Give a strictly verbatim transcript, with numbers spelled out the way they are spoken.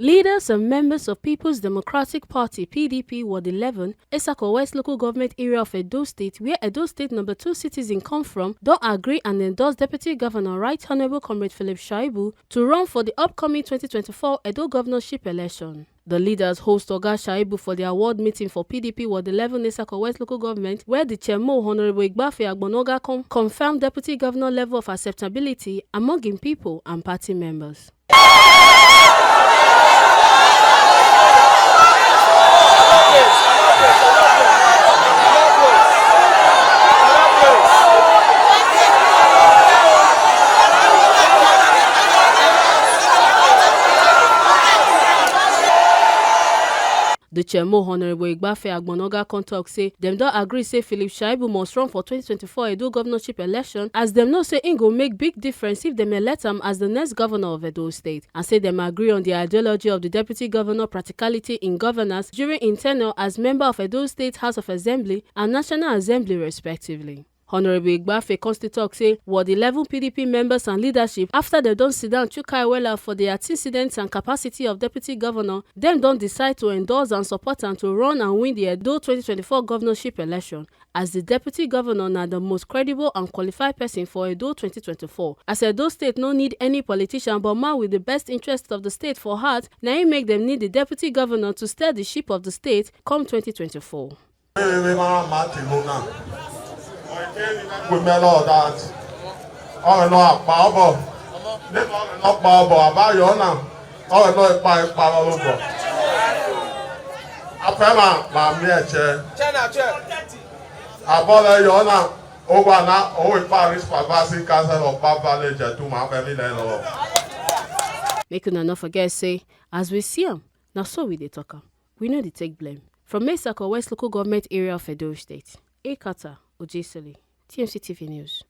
Leaders and members of People's Democratic Party, P D P, Ward eleven, Esako West Local Government Area of Edo State, where Edo State number two citizen come from, don agree and endorse Deputy Governor Right Honourable Comrade Philip Shaibu to run for the upcoming twenty twenty-four Edo governorship election. The leaders host Oga Shaibu for their ward meeting for P D P Ward eleven Esako West Local Government, where the chairman, Honourable Igbafe Agbonoga, come confirm deputy governor level of acceptability among im people and party members. The chairman, Honourable Igbafe Agbonoga, come talk say dem don agree say Philip Shaibu must run for twenty twenty-four Edo governorship election, as dem know say im go make big difference if dem elect am as the next governor of Edo State, and say dem agree on the ideology of the deputy governor practicality in governance during im tenure as member of Edo State House of Assembly and National Assembly respectively. Honourable Igbafe come still talk say Ward eleven P D P members and leadership, after dem don sit down chukai wella for the antecedents and capacity of deputy governor, dem don decide to endorse and support am to run and win the Edo twenty twenty-four governorship election, as the deputy governor na the most credible and qualified person for Edo twenty twenty-four. As Edo State no need any politician but man with the best interest of the state for heart, na im make dem need the deputy governor to steer the ship of the state come twenty twenty-four. Ebe mara mma ntị mụ na. We mela ọdat. Ọ nọ akpa ọbọ. Dịka ọ nọ akpa ọbọ, abayọ na. Ọ nọ ịkpa ịkpa ọbọ. Afema ma mi eche. Abọla yọ na. Ogwa na owe parish pavasi castle of Baba Leje tu ma family lọ. Make una no forget say, as we see am, na so we dey talk am. We no dey take blame. From Mesako West Local Government Area of Edo State, Ekata Ojesele, T M C T V News.